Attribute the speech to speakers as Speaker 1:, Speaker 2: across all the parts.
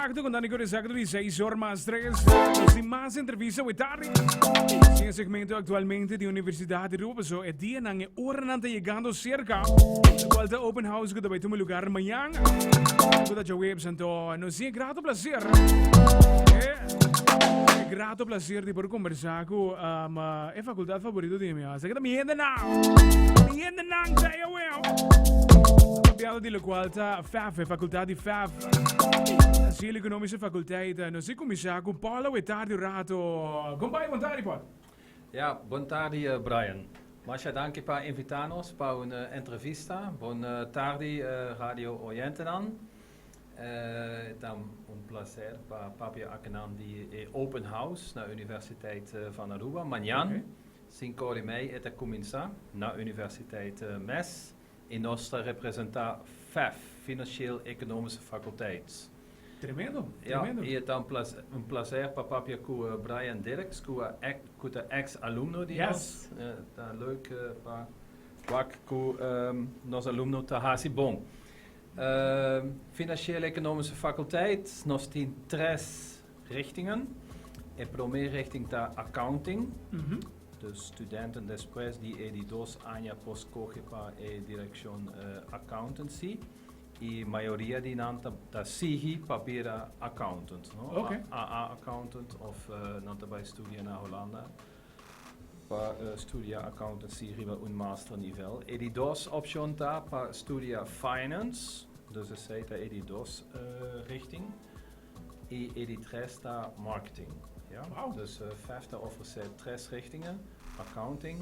Speaker 1: Exacto, contando cu exacto di 6 or mas 3. Nos tin mas entrevista awe tardi. Den e segmento actualmente di Universidad di Aruba. So, e dianan, e oranan ta yegando cerca. Cual ta open house cu ta bay tuma lugar mañan. Cu ta djaweps, anto nos tin e grato placer. E grato placer di por conversa cu um, e facultad favorito di mi. Así que ta mi hendenan. Mi hendenan ta e awe. Papiando di locual ta FAF, Facultad di FAF. Asiel Economische Faculteit. Nos a cuminsa cu Paul awe tardi un rato. Con bai? Bon tardi, Paul.
Speaker 2: Ja, bon tardi, Brian. Masha danki pa invita nos pa un entrevista. Bon tardi, radio oyentenan. Ta un placer pa papia akinan di e Open House na Universiteit van Aruba. Mañan, 5:30 e ta cuminsa na Universiteit mes. Y nos ta representa FEF, Financieel Economische Faculteit.
Speaker 1: Tremendo, tremendo.
Speaker 2: Ja, y e ta un placer pa papia cu Brian Dirks, cu cu ta ex-alumno di nos. Ta leuk pa wak cu nos alumno ta haci bon. Financieel Economische Faculteit, nos tin tres richtingen. E prome richting ta accounting. Dus studenten despues di e di dos aña por scoge pa e direccion accountancy y mayoria di nan ta ta sigui pa bira accountant, no? AA accountant of nan ta bay studia na Hulanda pa studia accountancy riba un master nivel. E di dos opcion ta pa studia finance, dus esey ta e di dos richting. Y e di tres ta marketing. Ja? Dus FAF ta ofrece tres richtingen, accounting,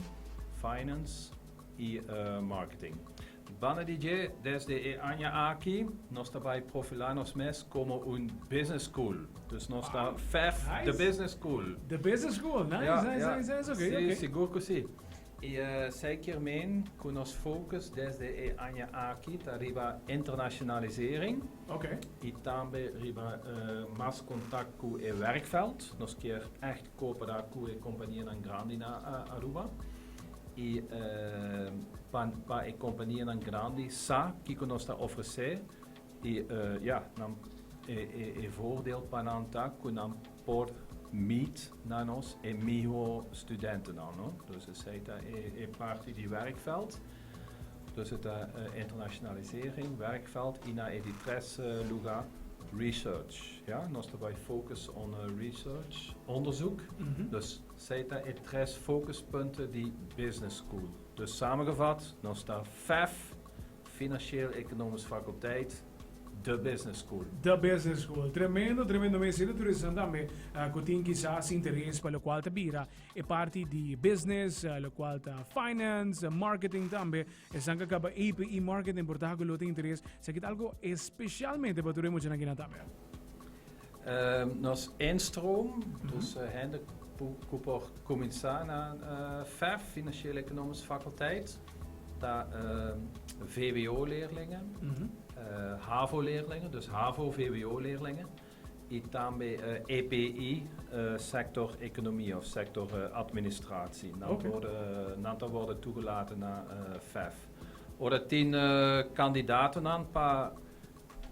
Speaker 2: finance y marketing. Banda di dje, desde e aña aki nos ta bay profila nos mes como un business school. Dus nos ta FAF The Business School.
Speaker 1: The Business School, nice, nice, nice, nice, okay,
Speaker 2: Sí,
Speaker 1: okay.
Speaker 2: sigur cu si. I esei kier meen ku nos focus desde e aña aki ta riba internationalisering i tambe riba mas kontakt ku e werkveld. Nos kier ègt koperá ku e kompanianan grandi na Aruba i pa pa e kompanianan grandi sa kiko nos ta ofresé i ya nan e e voordeel pa nan ta ku nan por meet na nos e miho studentenan, no? Dus esei ta e parti di werkveld. Dus e ta internationalisering, werkveld i na e di tres luga research, ja? Nos ta bai focus on research, onderzoek. Dus esei ta e tres focuspunten di business school. Dus samengevat, nos ta FEF, Financieel Economisch Faculteit, The Business School.
Speaker 1: The Business School. Tremendo, tremendo mes. Sino tur esnan tambe cu tin kisas interes pa locual ta bira e parti di business, locual ta finance, marketing tambe. Esnan cu a caba APE Marketing por ta cu lo tin interes. Esaki ta algo especialmente pa tur e muchanan kinan tambe.
Speaker 2: Nos instroom, dus hende cu por cuminsa na FEF, Financieel Economisch Faculteit, ta VWO-leerlingen, HAVO-leerlingen, dus HAVO-VWO-leerlingen, y tambe EPI, sector economie of sector administratie. Nan worden, nan ta worden toegelaten na FEF. Ora tin kandidatonan pa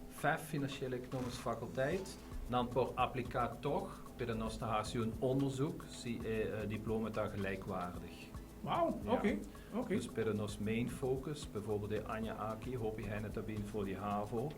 Speaker 2: FEF, Financieel Economische Faculteit, nan por apliká tòg, pero nos ta hasi un onderzoek si e diploma ta gelijkwaardig.
Speaker 1: Wow, oké, oké.
Speaker 2: Dus pero nos main focus, bijvoorbeeld e aña aki, hopi hende ta bin for di havo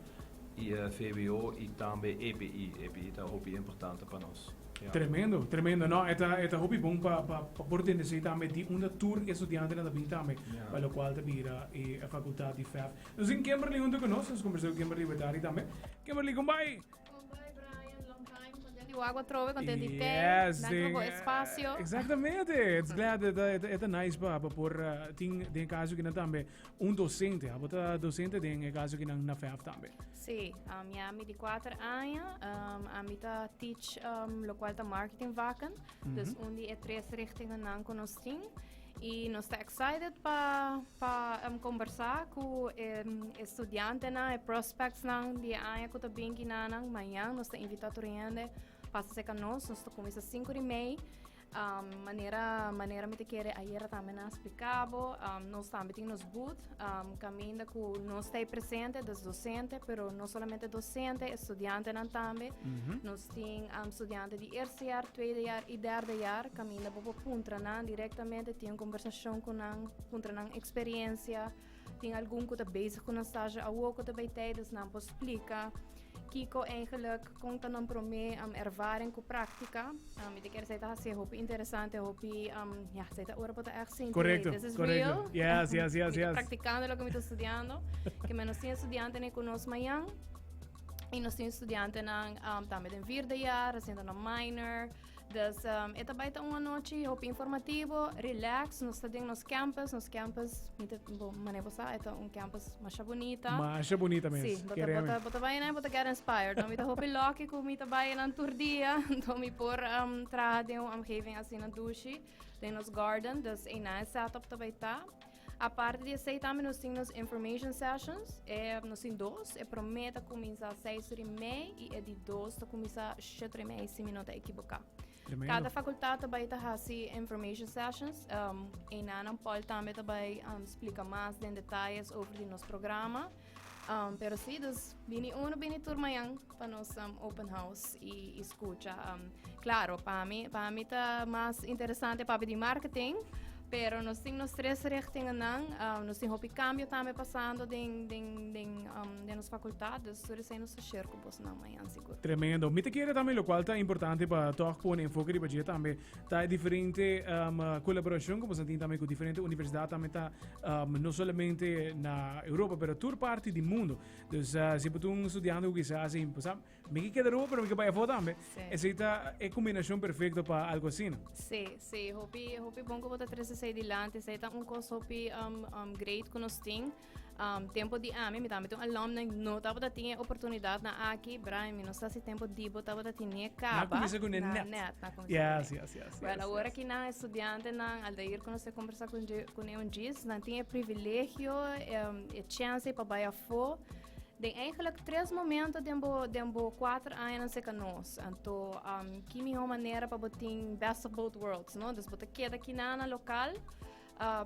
Speaker 2: i VWO i tambe EPI. EPI ta hopi importante pa nos.
Speaker 1: Ja. Tremendo, tremendo. No, e ta, e ta hopi bon pa, pa, pa por tende esei tambe di unda tur e studiantenan ta bin tambe, pa lokual ta bira e fakultat di FEF. Nos tin Kimberly hunto ku nos, nos kombersá ku Kimberly Wetari tambe. Kimberly, kon bai?
Speaker 3: Kon bai, Brian? Long time. Kontent di wak atrobe, kontent di te.
Speaker 1: Yes,
Speaker 3: Danki pa bo espasio.
Speaker 1: Exactamente. It's glad that e ta nice pa pa por tin den e kaso kinan tambe un docente. Abo ta docente den e kaso kinan na FEF tambe.
Speaker 3: Sí, ya mi di kuater aña. Ami ta teach lokual ta marketing vakken. Dus un di e tres richtingennan ku nos tin. Y nos ta excited pa pa conversa cu e studiantenan, e prospectsnan di e aña cu ta bin kinanan. Mañan nos ta invita tur hende pasa cerca nos. Nos ta cuminsa 5 di mei. Manera mi ta kere ayera tambe nan a splica bo, nos tambe tin nos booth, caminda cu nos ta ahí presente, dus docente, pero no solamente docente, estudiantenan tambe. Nos tin studiante di eerste jaar, tweede jaar y derde jaar, caminda bo por puntra nan directamente, tin un conversacion cu nan, puntra nan experiencia. Tin algun ku ta bezig ku nan stage awo ku ta bay tey, dus nan por splika kiko eigenlijk kon ta nan prome ervaring ku praktika. Mi ta kere esei ta hasi hopi interesante, hopi, ja, esei ta ora bo ta echt sinti,
Speaker 1: Correcto,
Speaker 3: this is
Speaker 1: correcto.
Speaker 3: real.
Speaker 1: Yes.
Speaker 3: Mi ta praktikando loke mi ta studiando. Ke men nos tin estudiantenan ku nos mañan i nos tin estudiantenan tambe den vierde jaar, haciendo nan minor. Dus e ta bai ta un anochi hopi informativo, relax, nos ta den nos campus, nos campus, mi ta, bo, mane bo sa, e ta un campus masha bunita.
Speaker 1: Masha bunita mes.
Speaker 3: Sí, bo ta, bo ta, bo ta bai nan, bo ta get inspired. No? Mi ta hopi lucky ku mi ta bai nan tur dia, anto mi por traha den un omgeving asina dushi, den nos garden, dus einan e setup ta bai ta. Aparte di esei tambe nos tin nos information sessions. E, nos tin dos. E promé ta kuminsá seis ora i mei i e di dos ta kuminsá shete ora i mei, si mi no ta ekiboká.
Speaker 1: Tremendo.
Speaker 3: Kada fakultat ta bai ta hasi information sessions. Einan Paul tambe ta bai splika mas den detayes over di nos programa. Pero sí, dus bini uno, bini tur mañan pa nos open house i skucha. Claro, pa mi ta mas interesante papia di marketing, pero nos tin nos tres richtingennan. Nos tin hopi cambio tambe pasando den nos facultad, dus tur esei nos ta share cu bosnan mañan sigur.
Speaker 1: Tremendo. Mi ta kere tambe locual ta importante pa toch pone enfoke riba dje tambe ta e diferente colaboracion cu boso tin tambe cu diferente universidad tambe ta no solamente na Europa pero tur parti di mundo. Dus si bo ta un studiante cu kisas a sa mi ke keda Aruba pero mi ke bai afo tambe. Esei ta e combinacion perfecto pa algo asina.
Speaker 3: Sí, sí, hopi, hopi bon cu bo ta trece esei dilanti. Esei ta un cos hopi great cu nos tin. Tempo di ami, mi tambe ta un alumni, no tabata tin e oportunidad na aki. Brian, mi no sa si tempo di bo tabata tin e
Speaker 1: Na
Speaker 3: caba.
Speaker 1: cuminsa cu ne
Speaker 3: Na
Speaker 1: net.
Speaker 3: net, na cuminsa cu
Speaker 1: Yes,
Speaker 3: ne.
Speaker 1: yes.
Speaker 3: Well,
Speaker 1: yes,
Speaker 3: awor
Speaker 1: yes.
Speaker 3: aki nan estudiantenan, Aldair cu nos a conversa cu dje, cu ne un djis, nan tin e privilegio, e chance pa bai afo. Den eigenlijk tres momento den bo 4 añanan cerca nos. Anto, ki miho manera pa bo tin best of both worlds, no? Dus bo ta keda aki na local,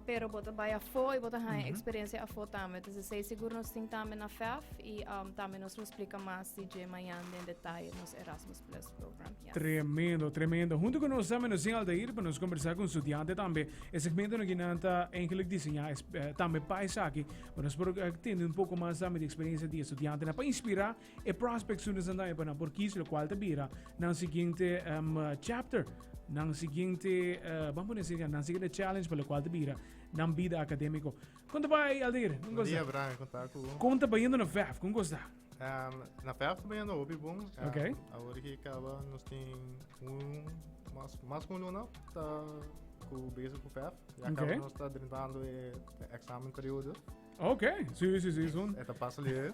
Speaker 3: pero bo ta bai afo y bo ta haña experiencia afo tambe. Dus esey sigur nos tin tambe na FEF y tambe nos lo splica mas di dje mañan den detaye nos Erasmus Plus program. Yes.
Speaker 1: Tremendo, tremendo. Hunto cu nos tambe nos tin Aldair pa nos conversa cu un studiante tambe. E segmento no kinan ta eigenlijk diseña tambe pa esaki. Pa nos por tende un poco mas tambe di experiencia di estudiante pa inspira e prospect students tambe pa nan por kies locual ta bira nan siguiente chapter, nan siguiente, vamos a decir, nan siguiente challenge pa locual ta bira nan vida académico. Con ta bay, Aldair?
Speaker 4: Bon dia, Brian. Con ta cu?
Speaker 1: Con ta bayendo na FEF? Con ta?
Speaker 4: Na FEF ta bayendo hopi bon. Awor cu caba nos tin un mas cu un luna ta cu bezig cu FEF. Ya caba nos ta drentando e examen periodo.
Speaker 1: Ok, sí, son.
Speaker 4: E ta pasa lihe,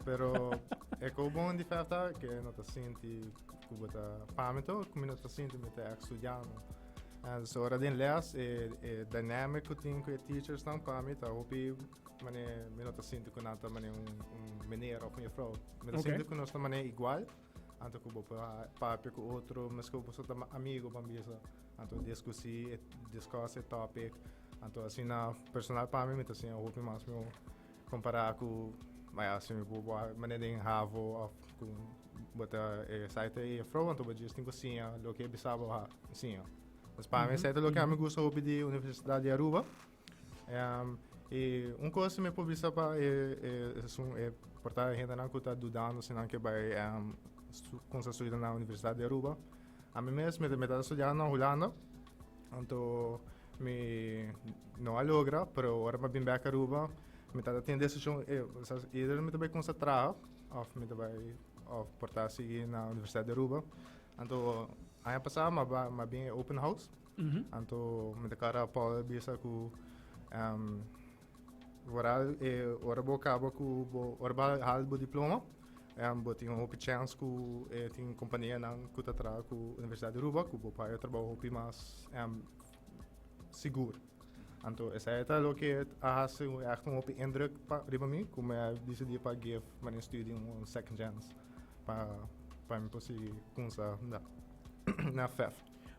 Speaker 4: pero e cos bon di FEF ta cu no ta sinti cu bo ta pa mi to, cu mi no ta sinti mi ta echt studiando. En so ora den les e dynamic cu tin cu e teachers nan pa mi ta hopi mane mi no ta sinti cu nan ta mane un meneer of un juffrouw. Mi ta sinti cu nos ta mane igual, anto cu bo por papia cu otro, mesco bo ta amigo ban bisa, anto discusi, discuss e topic. Anto asina personal pa mi, mi ta siña hopi mas mi compara cu, maar ja, si mi por mane den havo of cu bo ta e site e juffrouw, anto bo just tin cu siña loke e bisa bo siña. Dus pa mi esei ta loke ami gusta hopi di Universidad di Aruba. Y un cos mi por bisa pa esun e por ta hendenan cu ta dudando si nan ke bai cuminsa studia na Universidad di Aruba. Ami mes mi ta studiando na Hulanda, anto mi no a logra, pero ora mi a bin bek Aruba mi tabata tin e decision, either mi ta bai cuminsa traha of mi ta bai of por ta sigui na Universidad di Aruba. Anto aña pasa mi a bin e open house. Anto mi ta kara Paul a bisa ku vooral e ora bo kaba ku bo ora bo haal bo diploma bo tin hopi chance ku e tin kompanianan ku ta traha ku Universidad di Aruba ku bo por haya trabou hopi mas sigur. Anto esei ta loke a hasi echt un hopi indruk pa riba mi ku mi a disidí pa give mi studie un second chance pa mi por sigui kumsa na FEF.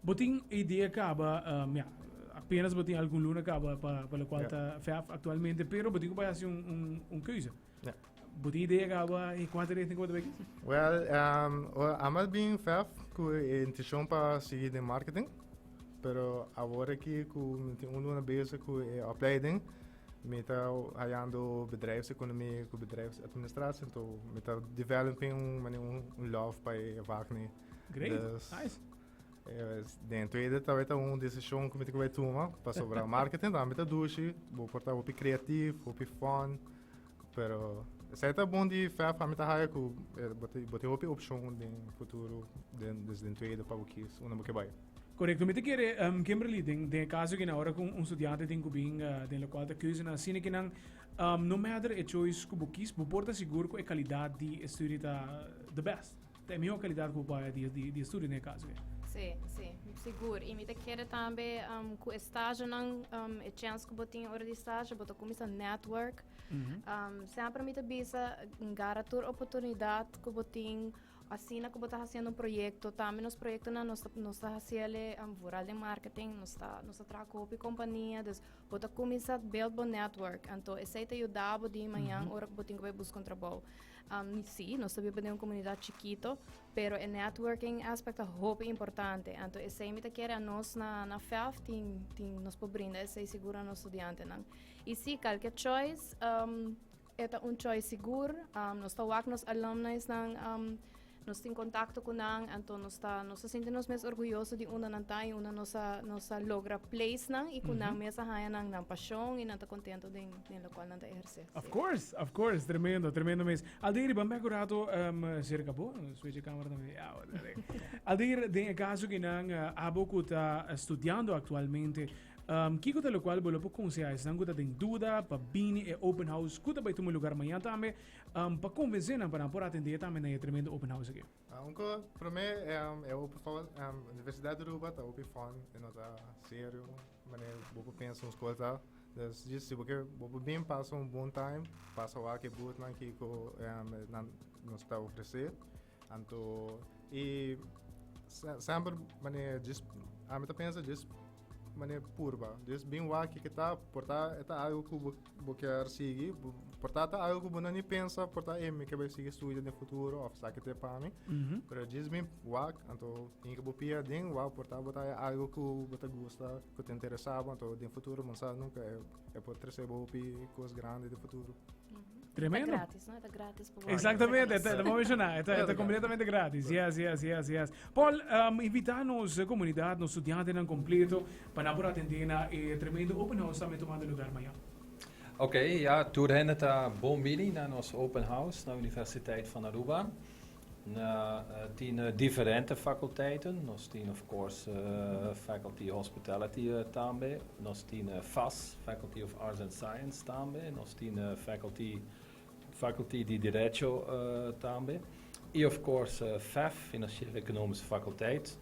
Speaker 1: Bo tin idea caba, ja, apenas bo tin algun luna caba pa locual ta FEF actualmente, pero bo tin cu bay haci un keuze. Bo tin idea caba e cuanto richting cu bo ta bay kies?
Speaker 4: Well, amo bin FEF cu e intencion pa sigui den marketing, pero awor aki cu mi tin un luna bezig cu e opleiding, mi ta hayando bedrijfseconomie cu bedrijfsadministratie, anto mi ta developing un love pa e vak ni.
Speaker 1: Great,
Speaker 4: Dus,
Speaker 1: nice.
Speaker 4: Den tweede ta ta un decision cu mi tin cu bay tuma, pasobra marketing tambe ta dushi, bo por ta hopi creatief, hopi fun, pero esey ta bon di FEF, ami ta haya cu bo tin hopi opcion den futuro, dus den tweede pa bo kies unda bo ke bay.
Speaker 1: Correcto, mi ta kere, Kimberly, den e caso aki ora cu un studiante tin cu bin den locual ta keuze asina ki nan no matter e choice cu bo kies, bo por ta sigur cu e calidad di e studie ta the best. Ta e mihó kalidat ku bo por haya di e studio den e kaso ei.
Speaker 3: Sí, sí, sigur. I mi ta kere tambe ku e stagenan, e chèns ku bo tin ora di stage, bo ta kuminsá network. Semper mi ta bisa, gara tur oportunidat ku bo tin, asina ku bo ta hasiendo un proyekto. Tambe nos proyektonan nos ta nos ta hasiel vooral den marketing, nos ta nos ta traha ku hopi kompania, dus bo ta kuminsá build bo network. Anto esei ta yuda bo di mañan ora ku bo tin ku bai buska un trabou. Sí, nos ta biba den un comunidad chikito, pero e networking aspect ta hopi importante. Anto esei mi ta kere a nos na FEF tin nos por brinda esei sigur na nos studiantenan. Y sí, kalke choice e ta un choice sigur. Nos ta wak nos alumnisnan, nos tin contacto cu nan, anto nos ta nos ta sinti nos mes orguyoso di unda nan ta y unda nos a nos a logra place nan y cu nan mes a haya nan pasion y nan ta contento den locual nan ta eherce.
Speaker 1: Of course, of course, tremendo, tremendo mes. Aldeir, ban bek un rato cerca bo, switch e camera tambe. Ja, wat erg. Aldeir, den e caso ki nan abo ku ta studiando actualmente, kiko ta locual bo lo por conseha esnan ku ta den duda pa bini e open house ku ta bai tuma lugar mañan tambe, pa convence nan pa nan por atende tambe na e tremendo open house aki?
Speaker 4: Unko, prome e open house, Universidad di Aruba ta hopi fun, e no ta serio. Manera bo por pensa un skol ta. Dus djis si bo ke bo por bin pasa un bon time, pasa wak e boothnan kiko nan nos ta ofresé. Anto i semper manera djis ami ta pensa djis manera purba. Djis bin wak kiko ta, por ta e ta algo ku bo bo kier sigui, por ta ta algo ku bo no ni pensa, por ta e mi ke bai sigui studia den futuro of esaki ta e pa mi. Pero djis bin wak, anto hinka bo pia aden, wak por ta bo ta haya algo ku bo ta gusta, ku ta interesa bo, anto den futuro bo no sa nunka e por trese bo hopi kos grandi den futuro.
Speaker 1: Tremendo.
Speaker 3: Ta gratis, no? Ta gratis pa bo.
Speaker 1: Exactamente, ta bo menciona, ta completamente gratis. Yes. Paul, invita nos comunidad, nos studiantenan completo pa nan por atende na e tremendo open house tambe tomando lugar mañan.
Speaker 2: Ok, ja, tur hende ta bon bini na nos open house na Universiteit van Aruba. Na tin diferente faculteiten. Nos tin of course Faculty Hospitality tambe. Nos tin FAS, Faculty of Arts and Science tambe. Nos tin Faculty Faculty di Derecho tambe. Y of course FEF, Financieel Economische Faculteit.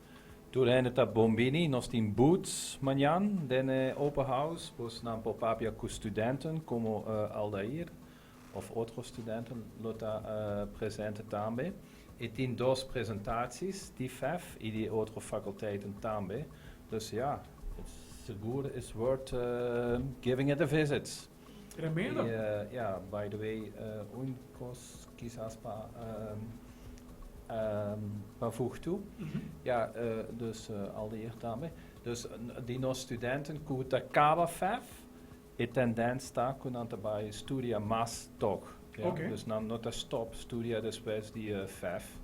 Speaker 2: Tur hende ta bon bini. Nos tin booths mañan den e open house. Bosnan por papia cu studenten como Aldair of otro studenten lo ta presente tambe. E tin dos presentaties, di FEF y di otro faculteiten tambe. Dus ja, sigur is worth giving it a visit.
Speaker 1: Tremendo.
Speaker 2: Y ja, by the way, un cos kisas pa voeg toe. Ja, dus Aldair tambe. Dus di nos studenten cu ta caba FEF, E tendens ta ku nan ta bai studia mas tog. Ja? Dus nan no ta stop studia despues di FEF.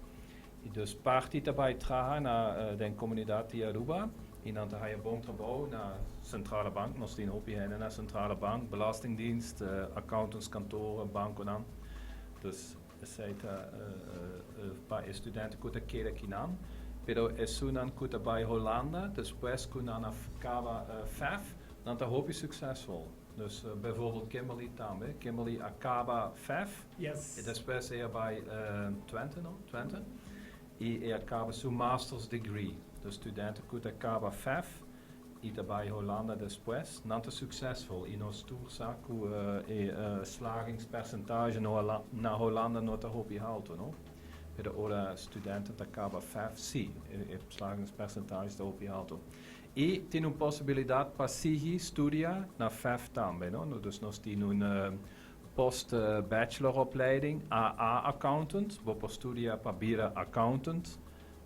Speaker 2: I dus parti ta bai traha na den komunidat di Aruba i nan ta haya bon trabou na Centrale Bank. Nos tin hopi hende na Centrale Bank, Belastingdienst, accountantskantoren, bankonan. Dus esei ta pa e studenten ku ta keda kinan. Pero esunnan ku ta bai Holanda despues ku nan a kaba FEF, Nan ta hopi succesvol. Dus bijvoorbeeld Kimberly tambe. Kimberly a caba FEF. Y despues e a bay Twente, no? Twente. Y e a caba su master's degree. Dus studenten cu ta caba FEF y ta bay Holanda despues, nan ta succesvol. Y nos tur sa cu e slagingspercentage na Holanda no ta hopi halto, no? Pero ora studentenan ta caba FEF, si, e slagingspercentage ta hopi halto. Y tin un posibilidad pa sigui studia na FEF tambe, no? Dus nos tin un post-bacheloropleiding AA Accountant, bo por studia pa bira accountant,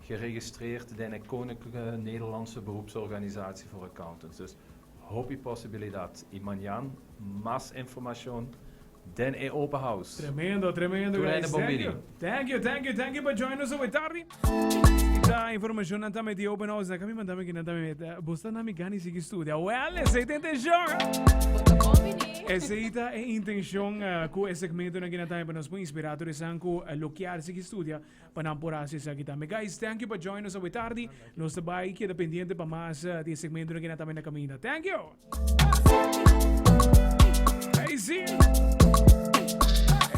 Speaker 2: geregistreerd den e Koninklijke Nederlandse Beroepsorganisatie voor Accountants. Dus hopi posibilidad y mañan mas informacion den e open house.
Speaker 1: Tremendo, tremendo,
Speaker 2: Tur
Speaker 1: guys.
Speaker 2: hende bon
Speaker 1: Thank
Speaker 2: bini.
Speaker 1: you. Thank you, thank you, thank you pa join us awe tardi. Ta informacionnan tambe di open house. Na kami mandame kinan tambe. Bo sta na mi gani sigui studia. Well, esei ta intencion.
Speaker 3: Bo ta bon bini.
Speaker 1: Esei ta e intencion cu e segmentonan kinan tambe pa nos por inspira tur esnan cu lo kier sigui studia pa nan por haci esaki tambe. Guys, thank you pa join us awe tardi. Nos ta bay keda pendiente pa mas di e segmentonan kinan tambe na caminda. Thank you! Hey, sí.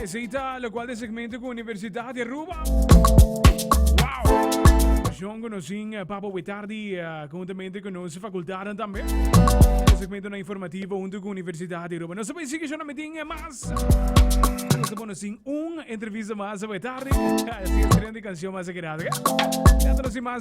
Speaker 1: Esey ta locual de segmento cu Universidad di Aruba. Wow! Pasión cu nos sin eh, Papa Witardi eh, conjuntamente cu nos facultad tambe. E segmento na informativo junto cu Universidad di Aruba. Nos ta sigui yo metin eh, mas. Nos ta pone sin un entrevista mas Witardi. Así es, de canción más que nada. Ya nos sin más.